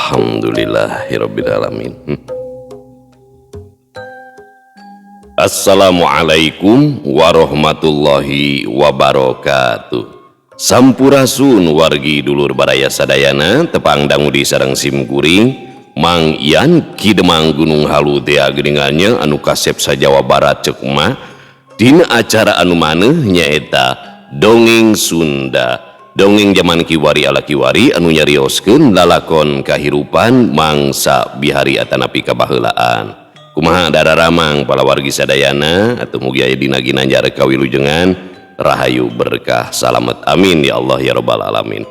Alhamdulillahirabbil alamin. Assalamualaikum warahmatullahi wabarakatuh. Sampurasun wargi dulur baraya sadayana tepang dangudi sareng sim kuring Mang Ian Ki Demang Gunung Halu teh geuningannya anu kasep sa Jawa Barat ceuk mah dina acara anu maneuh nyaeta Dongeng Sunda. Dongeng zaman kiwari ala kiwari anu nyarioskeun lalakon kahirupan mangsa bihari atanapi kabaheulaan. Kumaha dararamang palawargi sadayana atuh mugi aya dina ginanjar kawilujengan rahayu berkah salamet amin ya Allah ya rabbal alamin.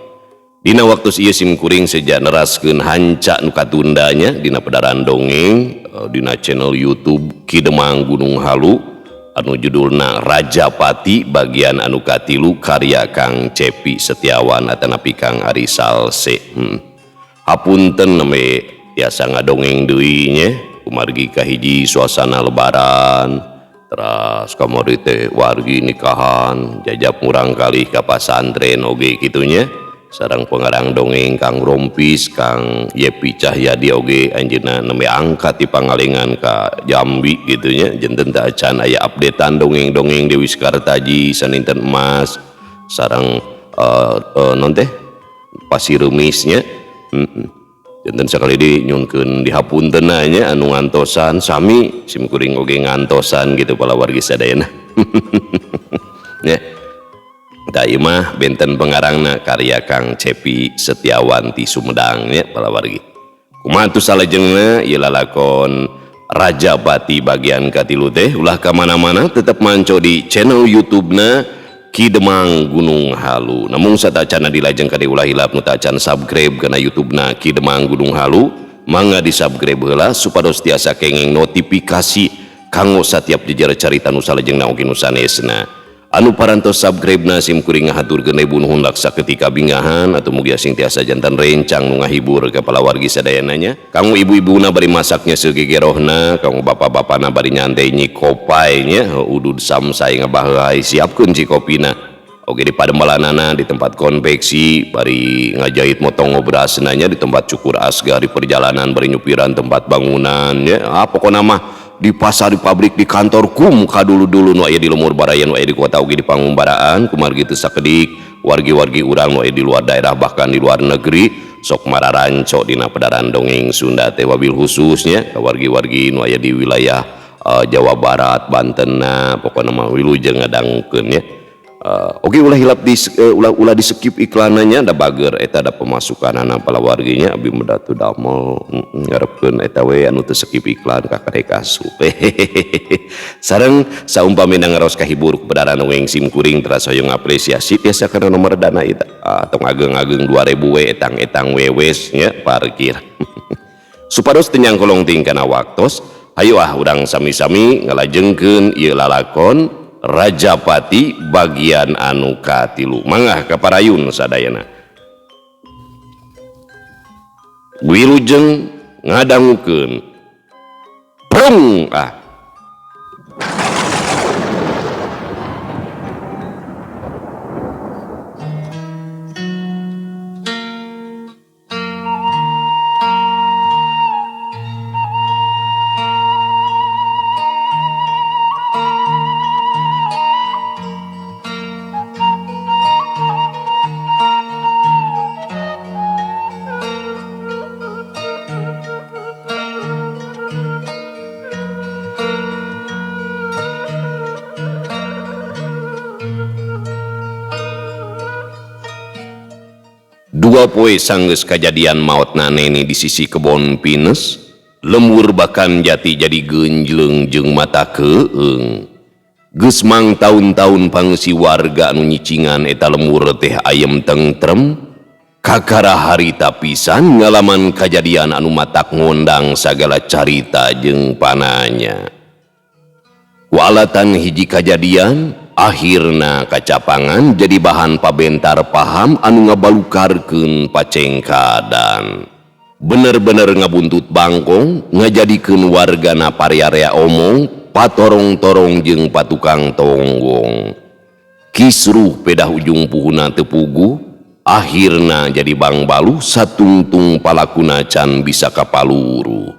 Dina waktu ieu sim kuring seja neraskeun hanca nu katundanya dina pedaran dongeng dina channel YouTube Ki Demang Gunung Halu anu judulna Rajapati bagian anu katilu karya Kang Cepi Setiawan atanapi Kang Ari Salse. Hapunten nembe tiasa ngadongeng deui nya kumargi kahiji suasana lebaran teras kamari teh wargi nikahan jajap murang kali ka pasantren oge kitu nya sareng pengarang dongeng Kang Rompis Kang Yepi Cahyadi oge anjeunna nembe angkat di Pangalengan ka Jambi gitu nya janten teu acan aya updatean dongeng-dongeng Dewi Sekartaji saninten emas sareng non teh pasir remisnya. Janten sakali di nyunkeun dihapuntenna nya anu ngantosan sami sim kuring oge ngantosan gitu palawargi sadayana. Nya da ieu mah benten pengarangna karya Kang Cepi Setiawan ti Sumedang nya palawargi. Kumaha atuh salajengna ieu lalakon Rajapati bagian katilu teh ulah ka mana-mana tetep manco di channel YouTube-na Ki Demang Gunung Halu. Namun satacana dilajeng ka ulah hilap nu tacan subscribe kana YouTube-na Ki Demang Gunung Halu, mangga di-subscribe heula supados tiasa kenging notifikasi kanggo satiap jejer carita nu salajengna oge nu sanesna. Anu parantos subscribe-na sim kuring ngahaturkeun ribu nuhun laksa ketika bingahan atau mugi asing tiasa jantan rencang nu ngahibur ka palawargi sadayana nya. Kanggo ibu-ibuna bari masaknya segegerohna, kanggo bapak-bapana bari nyantai nyikopai nya, udud samsai ngabaheulai siapkeun cikopina. Oge di padembalanana di tempat konveksi bari ngajahit motong ngobrasna nya di tempat cukur asgar di perjalanan bari nyupiran tempat bangunan nya. Ah pokona mah di pasar, di pabrik, di kantor kum kadulu-dulu nu aya di lemur baraya nu aya di kota oge di pangumbaraan kumargi teu sakedik wargi-wargi urang nu aya di luar daerah bahkan di luar negeri sok mararanco dina pedaran dongeng Sunda teh wabil khususnya ka wargi-wargi nu aya di wilayah Jawa Barat, Bantenna pokona mah wilujeng ngadangukeun nya. Oke ulah hilap di ulah ulah di skip iklananya da bager eta da pemasukanana palawarginya abdi mah teu damel ngarepkeun eta we anu teu skip iklan ka kade kasup. Sareng saumpamina ngaros kahibur ku pedaran dongeng sim kuring teras hoyong apresiasi tiasa kana nomor dana eta atau ngageng-ageng 2000 we etang-etang we wes nya parkir. Supados teu nyangkolong ting kana waktos hayu ah urang sami-sami ngalajengkeun ieu lalakon Rajapati bagian anu katilu. Mangga kaparayun sadayana. Wilujeng ngadangukeun. Prung ah. Dua poe sanggeus kajadian maotna Neni di sisi kebon pinus, lembur bahkan jati jadi genjleung jeung mata keung. Geus mang taun-taun pangeusi warga anu nyicingan eta lembur teh ayem tentrem, kakara harita pisan ngalaman kajadian anu matak ngondang sagala carita jeung pananya. Ku alatan hiji kajadian, akhirna kacapangan jadi bahan pabentar paham anu ngabalukarkeun pacengkadan. Bener-bener ngabuntut bangkong, ngajadikeun wargana pariarea omong, patorong-torong jeung patukang tonggong. Kisruh pedah ujung puhuna teu puguh, Akhirna jadi bangbaluh satungtung palakuna can bisa kapaluru.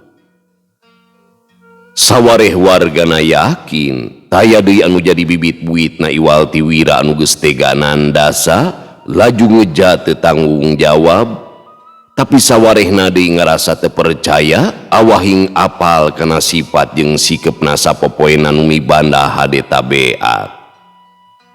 Sawareh wargana yakin taya deui anu jadi bibit buitna iwal ti Wira anu geus tega nandasa laju ngeja teu tanggung jawab. Tapi sawarehna deui ngarasa teu percaya awahing apal kana sifat jeung sikepna sapopoena nu mibanda hade tabeat.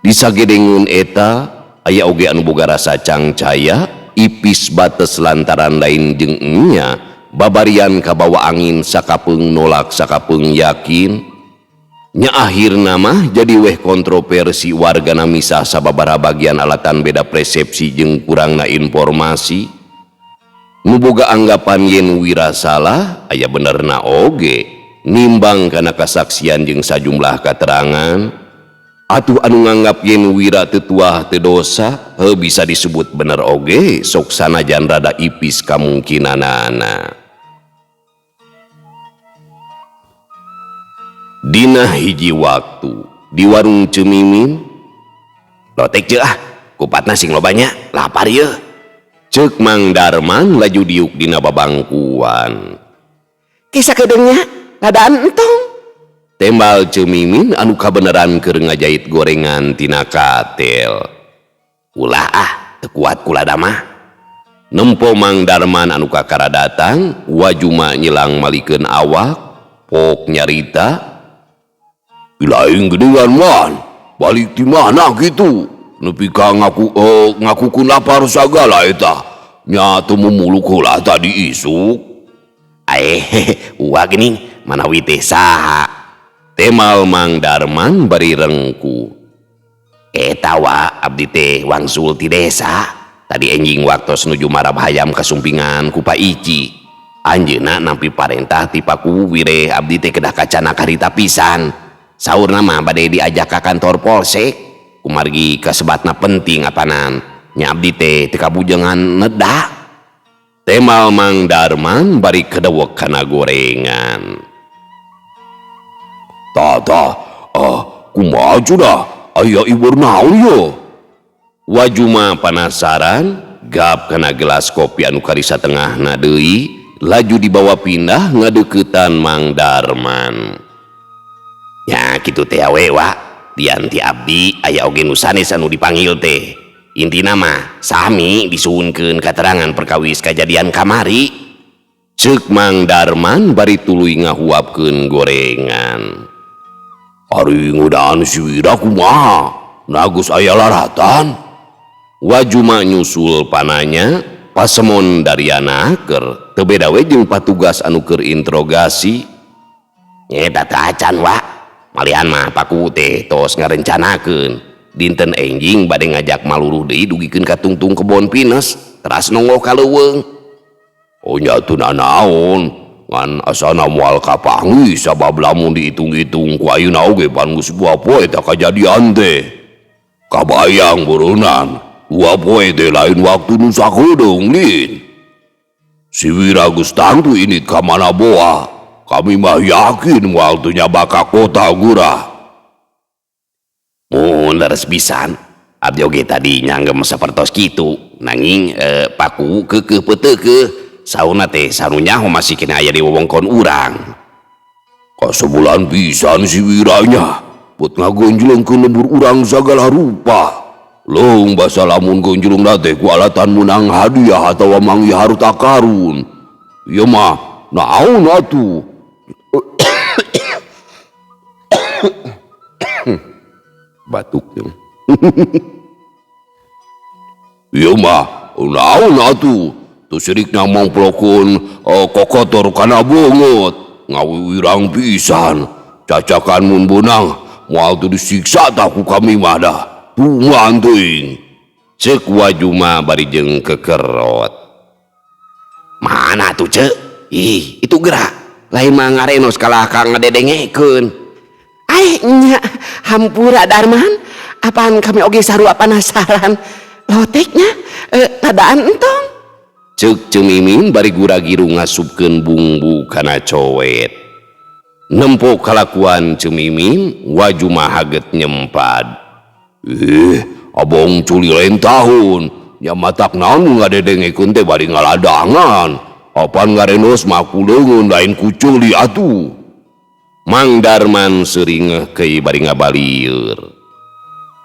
Disagedengeun eta aya oge anu boga rasa cangcaya ipis bates lantaran lain jeung enya babarian kabawa angin sakapeung nolak sakapeung yakin. Nya akhirna mah jadi weh kontroversi wargana misah sababaraha bagian alatan beda persepsi jeung kurangna informasi. Nu boga anggapan yen Wira salah aya benerna oge nimbang kana kasaksian jeung sajumlah katerangan. Atuh anu nganggap yen Wira teu tuah teu dosa heuh bisa disebut bener oge sok sanajan rada ipis kamungkinanana. Dina hiji waktu di warung Cemimin, lotek je ah, kupatna sing lobanya, lapar ye. Ceuk Mang Darman laju diuk dina babangkuan. Kisah kedengnya, ladaan entong. Tembal Cemimin anu kabeneran keur ngajait gorengan tina katel. Ulah ah, teu kuat kulada mah. Nempo Mang Darman anu kakara datang, wajuma nyelang malikeun awak, pok nyarita. Lain gedengan man, balik di mana gitu? Nepi ka ngaku lapar sagala eta. Nya teu mumuluk heula tadi isuk. Wah geuning manawi teh saha? Temal Mang Darman bari rengku. Eta wa abdi teh wangsul ti desa. Tadi enjing waktos nuju marab hayam kasumpingan ku Pak Ici. Anjeunna nampi parentah ti Paku Wireh abdi teh kedah kacana karita pisan. Saurna mah bade diajak ka kantor polsek. Kumargi kasebatna penting apanan. Nya abdi teh teu kabujengan neda. Temal Mang Darman bari kedewek kana gorengan. Tata, kumaha judah? Aya ibur naon ye? Wajuma panasaran, gap kana gelas kopi anu kari satengahna deui, laju dibawa pindah ngadeuketan Mang Darman. Ya kitu teh we wa, dianti abdi aya oge nu sanes anu dipanggil teh. Intina mah sami disuhunkeun katerangan perkawis kajadian kamari. Ceuk Mang Darman bari tuluy ngahuapkeun gorengan. Ari ngudaan si Wira kumaha? Nah geus aya laratan. Wajuma nyusul pananya, pasemon Dariana keur teu beda we jeung patugas anu keur interogasi. Nyeta teh acan wa. Malihan mah Paku teh tos ngarencanakeun. Dinten enjing bade ngajak maluruh deui dugikeun ka tungtung kebon pinus, teras nongol ka leuweung. Oh nya teu nanaon, ngan asana moal kapanggih sabab lamun diitung-itung ku ayeuna oge pan geus 2 poe eta kajadian teh. Kabayang beureunang, 2 poe teh lain waktu nu sakedeung lin. Si Wira geus tangtu init ka mana boa. Kami mah yakin moal teu nyaba ka kota gurah. Mun leres pisan, abdi oge tadi nyanggem sapertos kitu, nanging Paku keukeuh peuteukeuh, sauna teh sarunyaho masih kena aya di wewengkon urang. Kasebulan pisan si Wiranya, put ngagonjleng ke lembur urang sagala rupa. Leung basa lamun gonjlengna teh ku alatan menang hadiah atawa manggih harta karun. Ieu mah naon atuh? Batuk jeung. Ieu mah naon atuh? Tu sirikna mongplokeun kokotor kana beungeut, ngawiwirang pisan. Cacakan mun beunang moal teu disiksa tah ku kami mah dah. Tuman teuing. Ceuk Wajuma bari jeung kekerot. Mana tuh ceuk? Ih, itu gerak. Lain mah ngarenos kalah ka ngadedengekeun. Ai nya hampura Darman, apaan kami oge sarua penasaran. Loteknya ladaan entong. Ceuk Cemimin bari gura-giru ngasupkeun bumbu kana cowet. Nempo kalakuan Cemimin, Wajuma haget nyempad. Abong culi lain tahun. Nya matak naon nu ngadedengekeun teh bari ngaladangan. Apan ngarenos mah ku leungeun lain ku ceuli atuh. Mang Darman seuringeuh kei bari ngabalieur.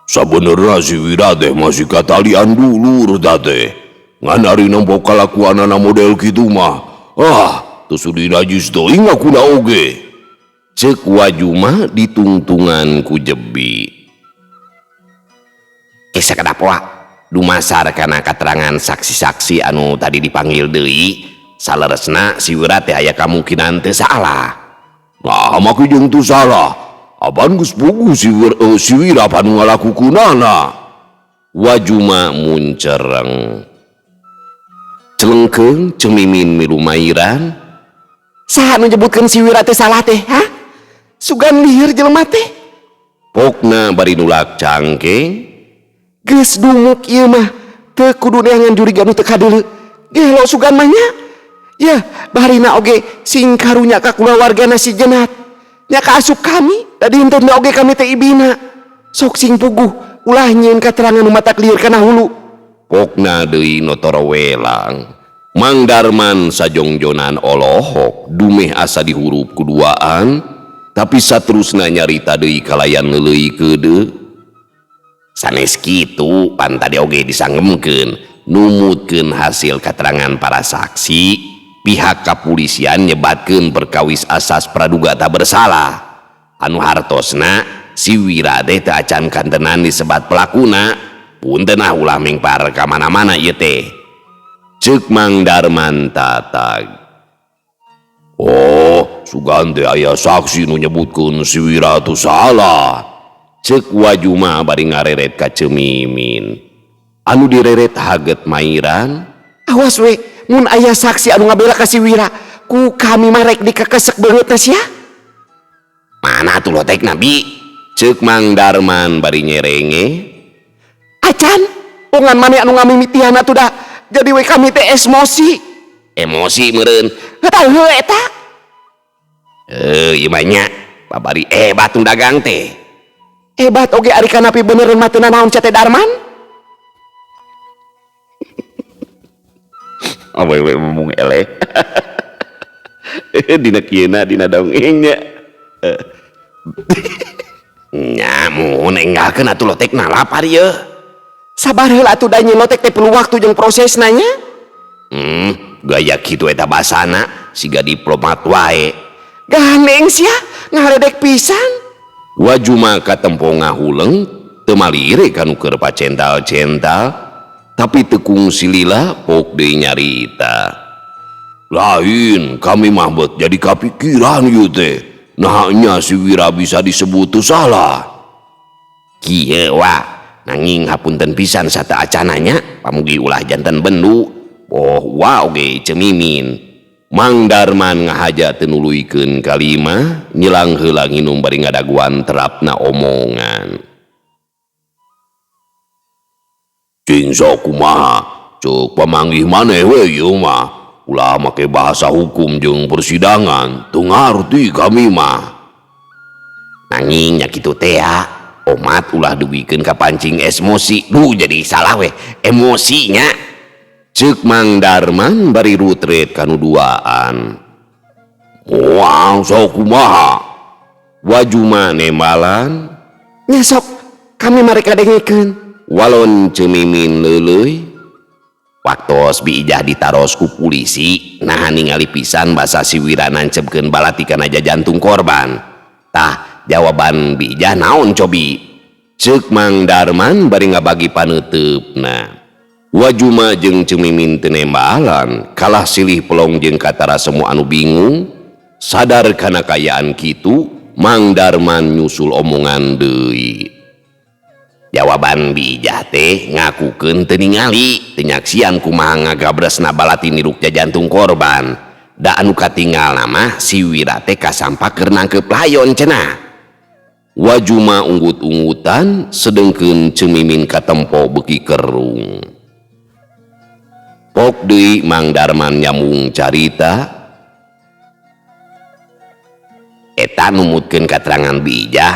Sabenerna si Wira teh masih katalian dulur ta teh. Ngan ari nempo kalakuanana model kitu mah. Ah, teu sudi najis teuing ngakuna oge. Ceuk Wajuma ditungtungan ku Jebi. Sakedap wa dumasar kana katerangan saksi-saksi anu tadi dipanggil deui, saleresna si Wira teh aya kamungkinan teu salah. Nah, make jeung teu salah. Apan geus puguh si Wira panu ngalakukeunana. Wajuma muncereng. Celengkeung Cemimin milu mairan. Saha nu nyebutkeun si Wira teh salah teh, ha? Sugan lieur jelema teh. Pokna bari nulak cangkeng. Geus dumuk ieu mah, teu kudu neangan juriga nu teu kadeuleu. Gelo sugan mah nya. Yah, barina oge sing karunya ka kulawargana si Jenat. Nya kaasup kami, da dinten oge kami teh ibina. Sok sing puguh, ulah nyieun katerangan nu matak lieur kana hulu. Pokna deui notoro welang. Mang Darman sajongjonan olohok dumeh asa dihurup kuduaan, tapi saterusna nyarita deui kalayan leuleuy keudeuh. Sanes kitu pan tadi oge disangemkeun, numutkeun hasil katerangan para saksi, pihak kepolisian nyebatkeun perkawis asas praduga tak bersalah. Anu hartosna si Wira teh teu acan kantenan disebat pelakuna, punten ah ulah mengpar ka mana-mana ieu teh. Ceuk Mang Darman tatag. Oh, sugan teh aya saksi nu nyebutkeun si Wira teu salah. Ceuk Wajuma bari ngareret ka Cemimin. Anu direret haget mairan. Awas we, mun aya saksi anu ngabela ka si Wira, ku kami mah rek dikakesek beungeutna sia. Mana atuh lotek nabi? Ceuk Mang Darman bari nyerenge. Acan, pongan maneh anu ngamimitian atuh da. Jadi we kami teh emosi. Emosi meureun. Heuh heuh eta. Ieu mah nya babari hebat nu dagang teh. Hebat oge ari kanapi beneran mah teu nanaon sia teh Darman. Awewe ngomong eleh. Dina kieuna dina dongengnya. Nya mun enggalkeun atuh lotekna lapar ieu. Sabar heula atuh da nyeun lotek teh perlu waktu jeung prosesna nya. Gaya kitu eta basana siga diplomat wae. Gandeng sia ngaledek pisan. Wajuma katempo ngahuleng teu malire kanu keur pacental-cental. Tapi tekung silila pok deui nyarita. Lain kami mah bet jadi kapikiran ieu teh. Nah nya si Wira bisa disebut teu salah. Kieu wa, nanging hapunten pisan sata acananya, pamugi ulah janten bendu. Oh wa oge Cemimin. Mang Darman ngahaja teu nuluykeun kalima, nyelang heula nginum bari ngadaguan terapna omongan. Cing sok kumaha, ceuk pamanggih maneh we ieu mah. Ulah make bahasa hukum jeung persidangan, teu ngarti kami mah. Nanging nya kitu teh ya, omat ulah dugikeun ka pancing emosi. Duh jadi salah we, emosinya. Ceuk Mang Darman bari rutret kanu duaan. Moal sok kumaha. Wajuma nembalan. Nya sok kami mareka dengekeun. Walon Cemimin leuleuy. Waktos Bi Ijah ditaros ku polisi, naha ningali pisan basa si Wira nancepkeun balati kana jantung korban. Tah, jawaban Bi Ijah naon cobi? Ceuk Mang Darman bari ngabagi paneuteup-na. Wajuma jeung Cemimin teu nembalan, kalah silih pelong jeung katara semua anu bingung. Sadar kana kaayaan kitu, Mang Darman nyusul omongan deui. Jawaban Bi Ijah teh ngakukeun teu ningali, teu nyaksian kumaha ngagabresna balati niruk jantung korban. Da anu katingal mah si Wira teh kasampak keur nangkep layon cenah. Wajuma unggut-unggutan sedengkeun Cemimin katempo beuki kerung. Pok deui Mang Darman nyambung carita. Eta numutkeun katerangan Bi Ijah,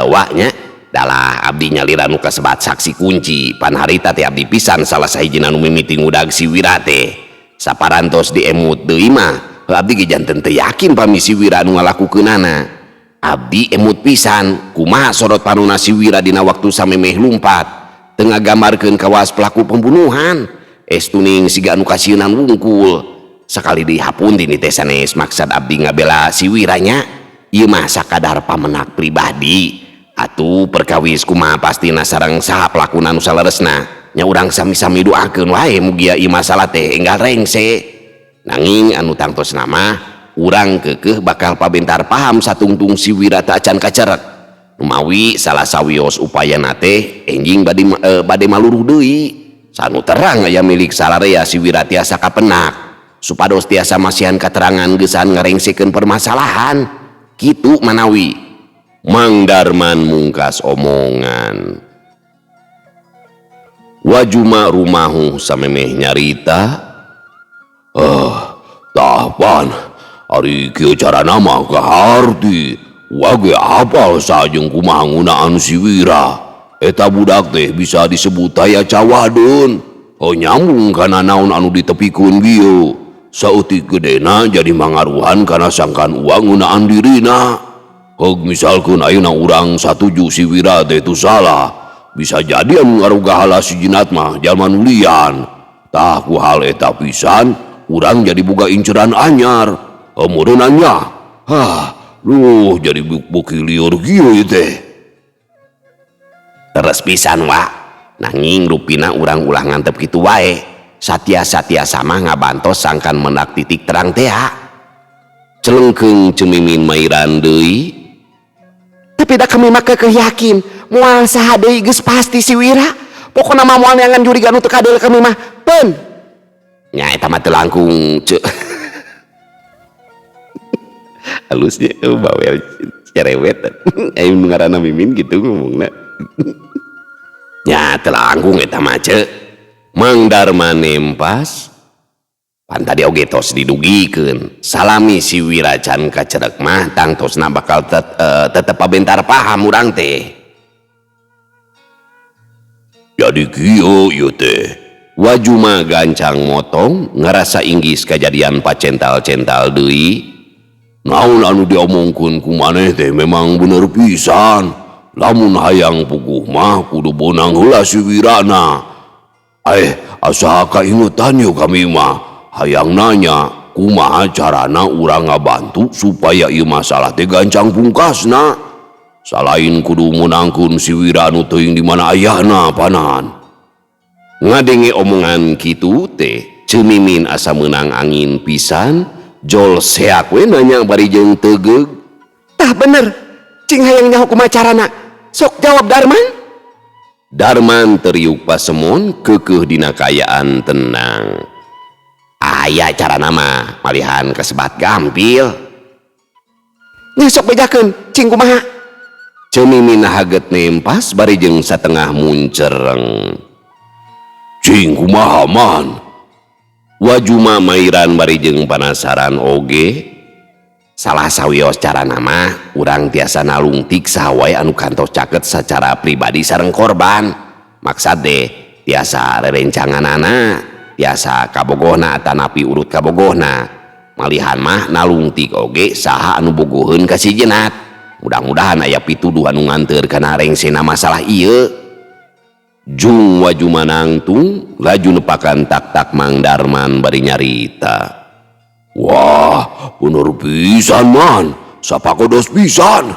wa nya Dalah abdi nyalira nu kasebat saksi kunci pan harita teh abdi pisan salah sahijina nu mimiti ngudag si Wira teh. Saparantos diemut deui mah abdi ge janten teu yakin pami si Wira nu ngalakukeunana. Abdi emut pisan kumaha sorot panuna si Wira dina waktu samemeh lumpat teu ngagambarkeun kawas pelaku pembunuhan. Estuning siga anu kasieunan wungkul. Sakali deui hapunten teh sanes maksad abdi ngabela si Wiranya. Ieu mah sakadar pamenak pribadi. Atuh perkawis kumaha pastina sareng saha pelakuna nu saleresna. Nya urang sami-sami doakeun wae mugia ieu masalah teh enggal rengse. Nanging anu tangtosna mah urang keukeuh bakal pabentar paham satungtung si Wira teh acan kacerek. Numawi salah sawios upayana teh enjing bade maluruh deui. Sanu terang aya milik salarea si Wira tiasa kapenak supados tiasa masihan katerangan geusan ngarengsekeun permasalahan. Kitu manawi Mang Darman mungkas omongan. Wajuma rumahu samemeh nyarita. Tah pan ari kieu carana mah kaharti. Wage apal sajeng kumaha ngunaan si Wira. Eta budak teh bisa disebut taya cawadeun. Oh nyambung kana naon anu ditepikeun bieu. Saeutik gedena jadi mangaruhan kana sangkan uang ngunaan dirina. Heug misalkeun ayeuna urang satuju si Wira teh itu salah. Bisa jadi anu ngarugahala si Jinat mah jalma nu lian. Tah ku hal eta pisan urang jadi boga inceran anyar. Meureunna nya. Hah, luh jadi beuki lieur kieu ieu teh. Teres pisan wa. Nanging rupina urang ulah ngantep kitu wae. Satia-satia mah ngabantos sangkan mendak titik terang tea. Celengkeung Cemimin mairan deui. Tapi da kami mah keukeuh yakin moal saha deui geus pasti si Wira. Pokona mah moal neangan juriga nu teu kadeul kami mah. Peun. Nya eta mah teu langkung ceu. Halusnya bawel cerewet. Ayo nu ngaranna Mimin gitu ngomongna. Nya teu langkung eta mah ceu. Mang Darman nempas. Pan tadi oge tos didugikeun. Salami si Wira can kacerek mah tangtosna bakal tetep pabentar paham urang teh. Jadi kieu ieu teh. Wajuma gancang motong ngarasa inggis kajadian pacental-cental deui. Naon anu diomongkeun ku maneh teh memang bener pisan. Lamun hayang puguh mah kudu beunang heula si Wirana. Asa kaingetan yeuh kami mah. Hayang nanya kumaha carana urang ngabantu supaya ieu masalah teh gancang pungkasna. Salain kudu meunangkeun si Wira nu teuing di mana ayahna panan. Ngadenge omongan kitu teh Cemimin asa meunang angin pisan, jol seak we nanya bari jeung tegeug. Tah bener, cing hayang nyaho kumaha carana. Sok jawab Darman. Darman teriuk pasemon keukeuh dina kaayaan tenang. Aya carana mah malihan kasebat gampil. Nya sok bejakeun, cing kumaha? Cemimin haget nempas bari jeung satengah muncereng. Cing kumaha man? Wajuma mairan bari jeung panasaran oge. Salah sawios carana mah urang tiasa nalungtik saha wae anu kantos caket sacara pribadi sareng korban. Maksad deh tiasa rerencanganana, tiasa kabogohna atanapi urut kabogohna. Malihan mah nalungtik oge saha anu bogoheun ka si Jenat. Mudah-mudahan aya pituduh anu nganteur kana rengsena masalah ieu. Jung wajuma nangtung laju nepakan tak-tak Mang Darman bari nyarita. Wah, bener pisan man, sapakodos pisan.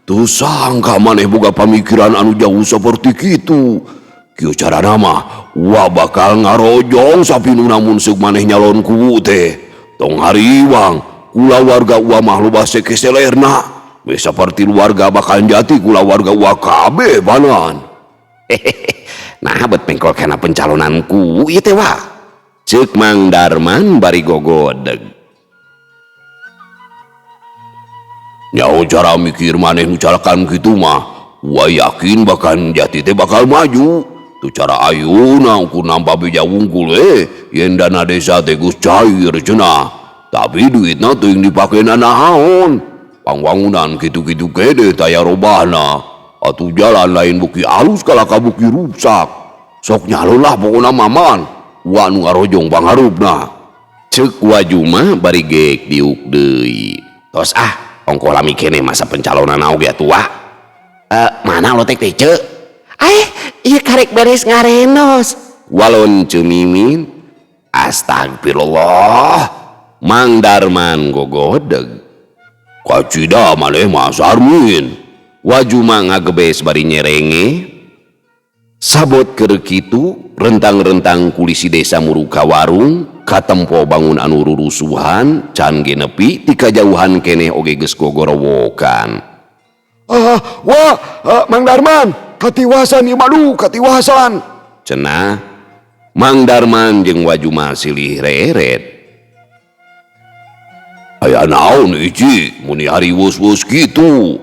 Teu sangka maneh boga pamikiran anu jauh seperti kitu. Kieu carana mah, wa bakal ngarojong sapinu namun seuk maneh nyalon kuwu teh. Tong hariwang, kulawarga ua mah loba sekeselerna. Meh saperti warga bakal jati kulawarga ua kabeh panan. Hehehe, nah bet pengkol kana pencalonan kuwu ieu teh wa. Ceuk Mang Darman bari gogodeg. Nyaho cara mikir maneh nu calakan kitu mah, ua yakin bahkan jati teh bakal maju. Tu cara ayeuna ku nampa beja wungkul yen dana desa teh geus cair cenah. Tapi duitna teuing dipake nanaon. Pangwangunan kitu-kitu kede taya robahna. Atuh jalan lain beuki alus kalah ka beuki ruksak. Sok nyalon lah pokona maman. Wa nu ngarojong pangharupna. Ceuk Wajuma bari geek diuk deui. Tos ah, ongkoh lami keneh masa pencalonan oge atuh wa. Mana lotek teh ceu? Ieu karek beres ngarenos. Walon Ceu Mimin. Astagfirullah. Mang Darman gogodeg. Kacida maneh mah Sarmin. Wajuma ngagebes bari nyerenge. Sabot keur kitu rentang-rentang kulisi desa muru ka warung katempo bangun anu rurusuhan can ge nepi ti kajauhan keneh oge geus gogorowokan. Ah, wah, Mang Darman, katiwasan ieu mah duh, katiwasan. Cenah Mang Darman jeung Wajuma silih reret. Aya naon Ici muni hariweus-weus kitu?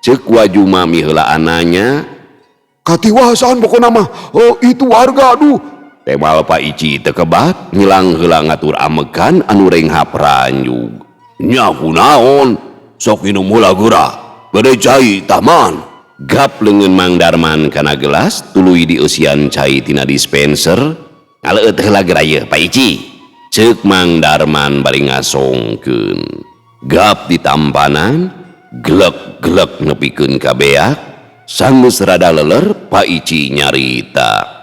Ceuk Wajuma miheulaan nanya. Katiwasan pokona mah, oh, itu warga aduh. Tewal Pak Ici teu kebat ngilang heula ngatur amekan anu renghap ranjug. Nya kunaon? Sok minum heula geura. Bere cai tah man. Gap leungeun Mang Darman kana gelas tuluy dieusian cai tina dispenser. Ngaleueut heula geura yeuh Pak Ici. Ceuk Mang Darman bari ngasongkeun. Gap ditampanan, glek-glek nepikeun ka beak. Sanggeus rada leler Pak Ici nyarita.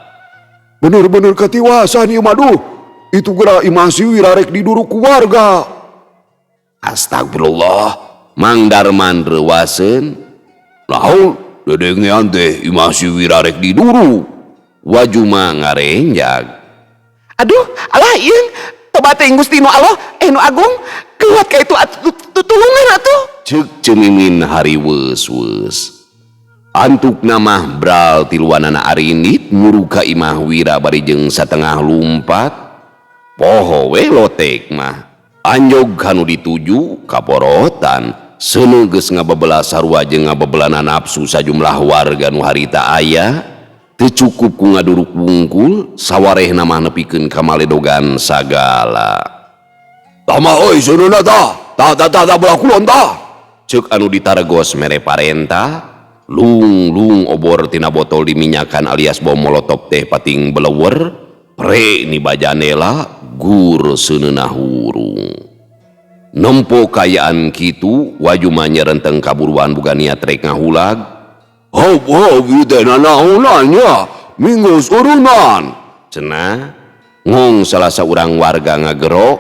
Bener-bener katiwasan ieu mah duh. Itu geura imah si Wira rek diduruk ku warga. Astagfirullah. Mang Darman reuwaseun. Naon dedengean teh imah si Wira rek diduruk. Wajuma ngarenjag. Aduh, alah ieu tobat teh Gusti nu Allah, nu agung, kuat ka itu tutulungan atuh. Ceuk Ceu Mimin hariweus-weus. Antuk namah bral tiluanana arindit muru ka imah Wira bari jeung satengah lumpat. Poho we lotek mah. Anjog kanu dituju kaporotan. Seuneu geus ngabebela sarua jeung ngabebelana nafsu sajumlah warga nu harita aya. Teu cukup ku ngaduruk wungkul, sawarehna mah nepikeun ka maledogan sagala. Tah mah euy seuneuna tah. Tah tah tah belah kulon tah. Ceuk anu ditaregos mere parentah. Lung-lung obor tina botol diminyakan alias bom molotov teh pating belewer, pre ni bajanela gur seuneuna hurung. Nempo kayaan kitu Wajuma nyerenteng kaburuan boga niat rek ngahulag. Hop hop ieu teh nanaonan nya, minggus urunan. Cenah ngong salah saurang warga ngagero.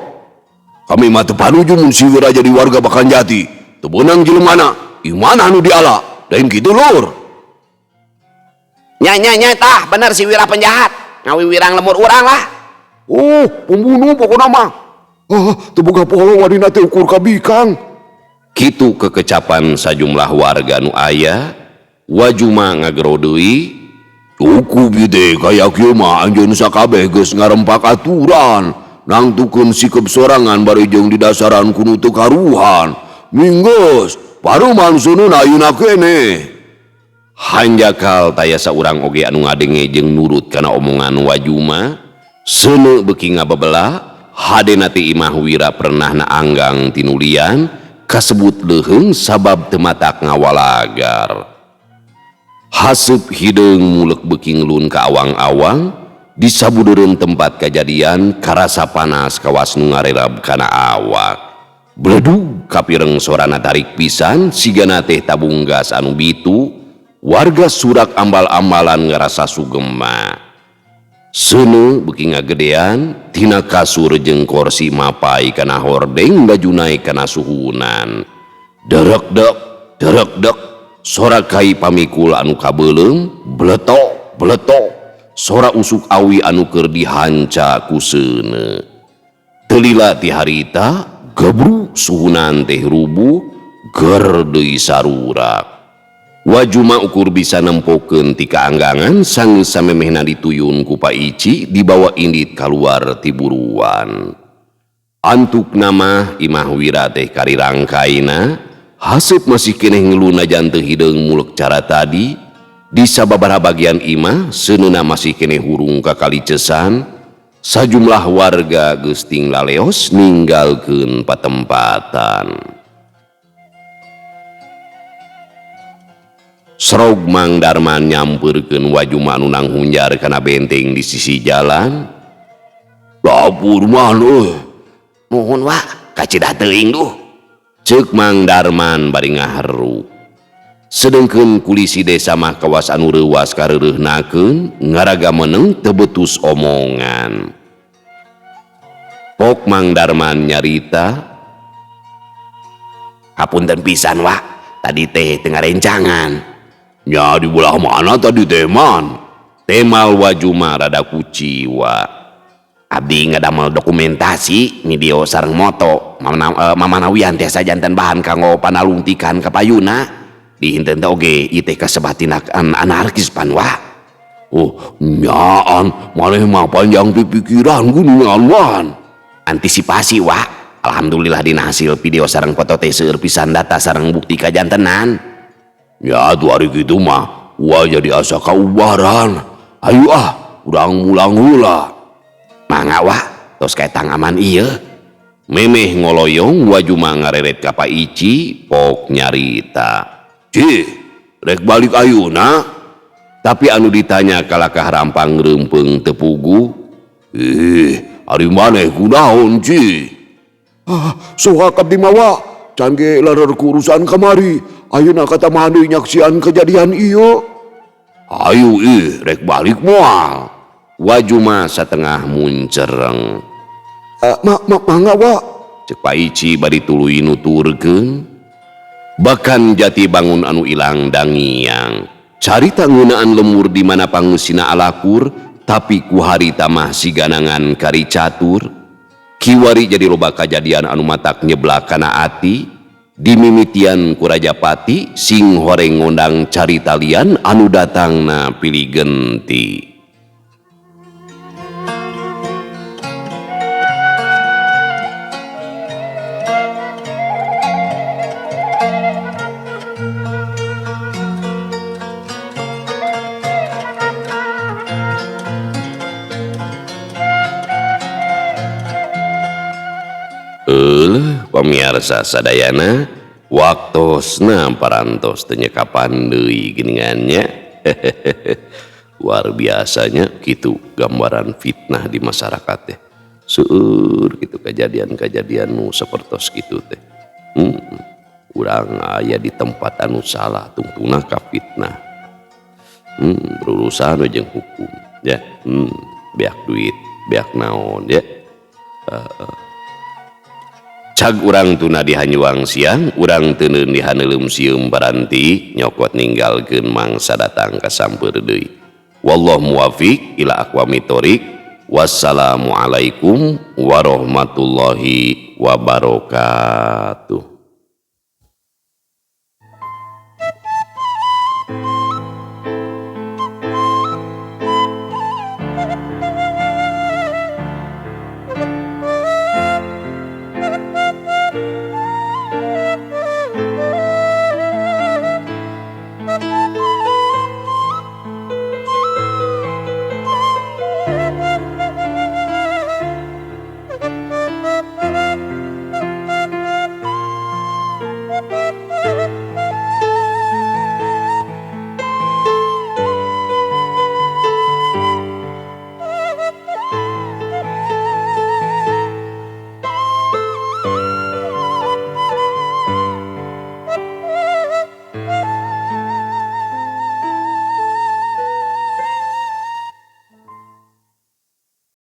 Kami mah teu panuju mun si Wira jadi warga Bakan Jati. Teu beunang jelemana, imana anu diala. Lain kitu lur. Nya nya nya tah bener si Wira penjahat. Ngawiwirang lemur urang lah. Oh, pembunuh pokona mah. Ah, teu boga polo wadina teh ukur ka bikang. Kitu kekecapan sajumlah warga nu aya, Wajuma ngagero deui. Cukup ieu teh kaya kieu mah anjeun sakabeh geus ngarempak aturan. Nangtukeun sikep sorangan bari jeung didasaran ku nu teu karuhan. Minggeus paruman seuneuna ayeuna keneh. Hanjakal taya saurang oge anu ngadenge jeung nurut kana omongan Wajuma. Seuneu beuki ngabebela, hadena teh imah Wira pernahna anggang tinulian kasebut leuheung sabab teu matak ngawalagar. Haseup hideung mulek beuki ngelun ka awang-awang, di sabudeureun tempat kajadian karasa panas kawas nu ngarerab kana awak. Bledug kapireng sorana tarik pisan sigana teh tabung gas anu bitu, warga surak ambal-ambalan ngarasa sugema. Seuneu beuki ngagedean tina kasur jeung korsi mapai kana hordeng baju naek kana suhunan. Derekdek derekdek sora kai pamikul anu kabeuleung, bletok bletok sora usuk awi anu keur dihanca ku seuneu. Teu lila ti harita gebruk suhunan teh rubuh ger deui sarurak. Wajuma ukur bisa nempokeun ti kaanggangan sanggeus samemehna dituyun ku Pak Ici dibawa indit kaluar ti buruan. Antuk nama imah Wira teh karirangkaina, haseup masih keneh ngeluna janten hideung mulek cara tadi. Di sababaraha bagian imah seuneuna masih keneh hurung ka kalicesan. Sajumlah warga geus ting laleos ninggalkeun patempatan. Serog Mang Darman nyampeurkeun Wajuma anu nanghunjar kana benteng di sisi jalan. Dapur man euy. Muhun wa, kacida teuing duh. Ceuk Mang Darman bari ngaharu. Sedengkeun kulisi desa mah kawas anu reuwas kareureuhnakeun ngaraga meneng teu betus omongan. Pok Mang Darman nyarita, hapunten pisan wa, tadi teh teu ngarencangan. Nya di belah mana tadi teh man? Temal Wajuma rada kuciwa. Abdi ngadamel dokumentasi video sareng moto mamanawian tiasa janten bahan kanggo panalungtikan ka payuna. Dihinten teh oge ieu teh kasebat tindakan anarkis pan wa. Oh, nyaan maneh mah panjang pipikiran geuningan wan. Antisipasi wa. Alhamdulillah dina hasil video sareng foto teh seueur pisan data sareng bukti kajantenan. Ya tuh hari gitu mah wah jadi asa kaubaran. Ayo ah, urang mulang heula. Mangga wah, tos kaetang aman ieu. Memeh ngoloyong Wajuma ngareret ka Pak Ici pok nyarita. Ci, rek balik ayeuna. Tapi anu ditanya kalakah rampang reumpeung teu puguh. Ih, ari maneh kunaon Ci? Ah, sohak abdi mah wa. Can ge larer urusan kamari. Ayeuna katambahan deui nyaksian kejadian ieu. Ayo ih, rek balik moal. Wajuma satengah muncereng. Mangga wa. Ceuk Pak Ici bari tuluy nuturkeun. Bahkan jati bangun anu ilang dangiang. Carita ngeunaan lemur di mana pangeusina alakur, tapi ku harita mah siganangan kari catur. Kiwari jadi loba kajadian anu matak nyeblak kana ati. Dimimitian ku Rajapati sing horeng ngondang carita lian anu datangna pilih genti. Pemirsa sadayana, waktosna parantos teu nyekapan deui geuningannya. Luar biasanya gitu gambaran fitnah di masyarakat teh. Seueur gitu kejadian-kejadian nu sapertos kitu teh. Urang aya di tempat anu salah tungtungna ka fitnah. Berurusan we jeung hukum ya. Beak duit, beak naon ya. Cag urang tuna di hanyuang siang, urang teuneun di haneuleum sieum baranti, nyokot ninggalkeun mangsa datang ka sampeur deui. Wallahu muwafiq ila aqwamit thoriq. Wassalamualaikum warahmatullahi wabarakatuh.